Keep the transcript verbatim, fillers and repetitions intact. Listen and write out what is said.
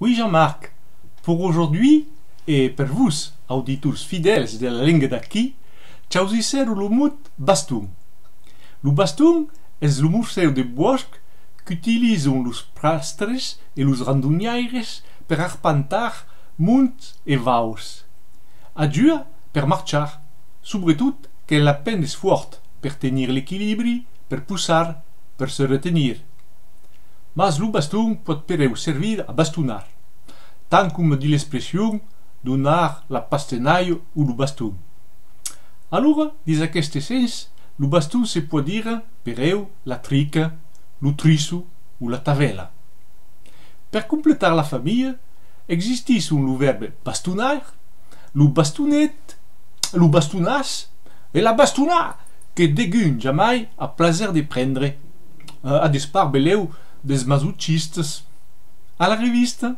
Oui, Jean-Marc, pour aujourd'hui, e per vos, auditors fidèls de la lenga d'aquí, chausissèro lo mot baston. Lo baston es lo morcèu de bòsc qu'utilizon los pastres e los randonhaires per arpentar monts e vaus. Ajuda per marchar, subretot quand la pent es fòrt, per tenir l'equilibri, per possar, per se retenir. Mas lo baston pòt pereu servir a bastonar, tant coma dins l'expression donar la pastenalha o lo baston. Alora, dins aqueste sens, lo baston se pòt dire, pereu, la trica, lo triço o la tavèla. Per completar la familha, existisson lo vèrbe bastonar, lo bastonet, lo bastonàs e la bastonà, que degun jamai a plaser de prendre, eh, a despart belèu dels masochistas. A la revista!